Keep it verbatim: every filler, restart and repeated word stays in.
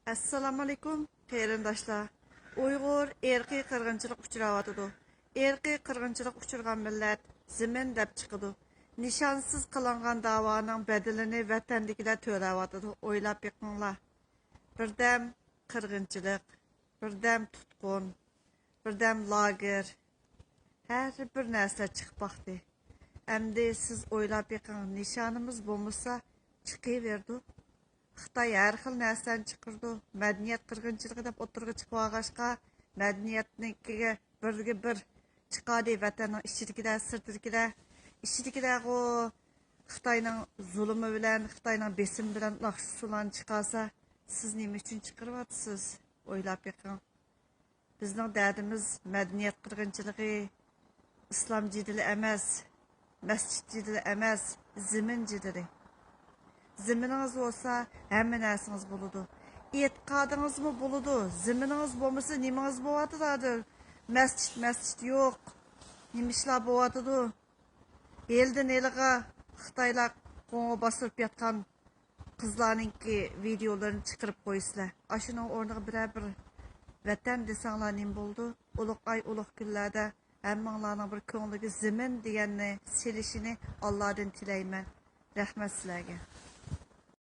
ئەسسالامۇئەلەيكۇم، قېرىنداشلار. ئۇيغۇر ئىرقىي قىرغىنچىلىق ئۇچراۋاتىدۇ. ئىرقىي قىرغىنچىلىق ئۇچرىغان مىللەت زېمىن دەپ چىقىدۇ. نىشانسىز قىلىنغان داۋانىڭ بەدىلىنى ۋەتەندىكىلەر تۆلەۋاتىدۇ. ئويلاپ بېقىڭلار. بىردەم قىرغىنچىلىق، بىردەم تۇتقۇن، بىردەم لاگېر، ھەر بىر نەرسە چىقىپ باقتى. ئەمدى سىز ئويلاپ بېقىڭ، نىشانىمىز بولمىسا چىقىۋېرىدۇ. خىتاي ھەر خىل نەرسىلەرنى چىقىرىدۇ. مەدەنىيەت قىرغىنچىلىقى دەپ ئوتتۇرىغا چىقىۋالغاچقا، مەدەنىيەتنىڭكىگە بىرگە بىر چىقاردى ۋەتەننىڭ ئىچىدىكىلەر، سىرتىدىكىلەر. ئىچىدىكىلەرغۇ خىتاينىڭ زۇلۇمى بىلەن، خىتاينىڭ بېسىمى بىلەن ناخشا ئۇسسۇللارنى چىقارسا، سىز نېمە ئۈچۈن چىقىرىۋاتىسىز؟ ئويلاپ بېقىڭ. بىزنىڭ دەردىمىز مەدەنىيەت قىرغىنچىلىقى، ئىسلام جېدىلى ئەمەس، مەسچىت جېدىلى ئەمەس، زېمىن جېدىلى. زېمىنىڭىز بولسا، ھەممە نەرسىڭىز بولىدۇ. ئېتىقادىڭىزمۇ بولىدۇ. زېمىنىڭىز بولمىسا، نېمىڭىز بولۇۋاتىدۇ ھازىر؟ مەسچىت، مەسچىت يوق. نېمە ئىشلار بولۇۋاتىدۇ؟ ھېلىدىن ھېلىغا خىتايلار قوڭغا باستۇرۇپ ياتقان قىزلارنىڭكى ۋىدېئولىرىنى چىقىرىپ قويىسىلەر. ئاشۇنىڭ ئورنىغا بىرەر بىر ۋەتەن دېسەڭلار نېمە بولىدۇ؟ ئۇلۇغ ئاي، ئۇلۇغ كۈنلەردە ھەممىڭلارنىڭ بىر كۆڭلىگە زېمىن دېگەننى سېلىشىنى ئاللادىن تىلەيمەن. رەھمەت سىلەرگە.